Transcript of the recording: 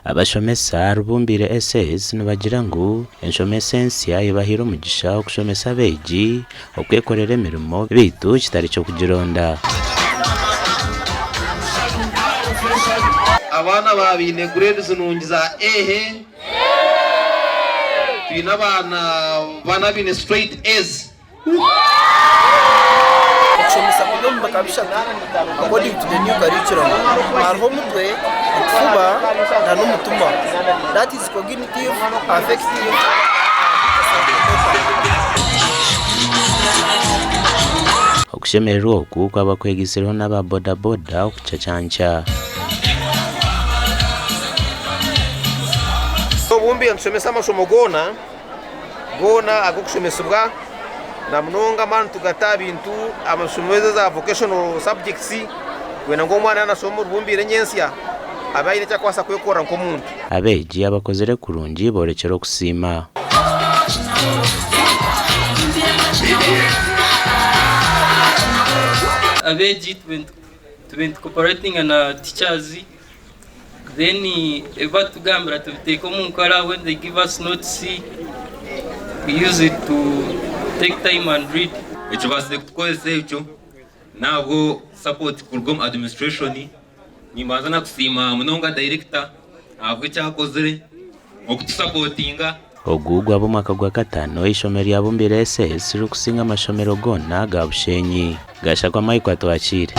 Abashomesa ahari Bumbiire SS nibagira ngu enshomesa ensya ebahaire omugisha okushomesa abeegi okwekorera emirimo beitu kitari ky'okugironda. Abaana ba baine grades nungi za A. Twine abaana bana abaine straight A's. Okushomesa kuri omu bika bishatu according to the new curriculum. Hariho omutwe, ekifuba na n'omutima. That is cognitive, affective and psychomotor. Okushemererwa oku kwaba kwegaitsirweho n'aba boda boda okucacaankya. Obumbi nitushomesa amashomo goona. goona ag'okushomesibwa na munonga amaani nitugata aha bintu amashomo ezi eza vocational subjects kwenda ngu omwana yaaba nashoma orubumbiire nyentsya abe aine eki arikubaasa kwekorera nk'omuntu. Abeegi abakozire kurungi boorekyera okusiima. Abeegi tube nitucoperatinga na teachers Then ebi batugambira tubiteeka omu nkora, when they give us notes we use it to take time and read. Ekibaasire kutukozesa ekyo n'ahabwo support kuruga omu administration. Nimbanza nakusiima munonga director ahabw'eki akozire okutusapotinga. Ogu gwaba omwaka gwa kataano eishomero rya Bumbire SS ririkusinga amashomero goona aga Bushenyi. Gashakwa Michael Atwakiire.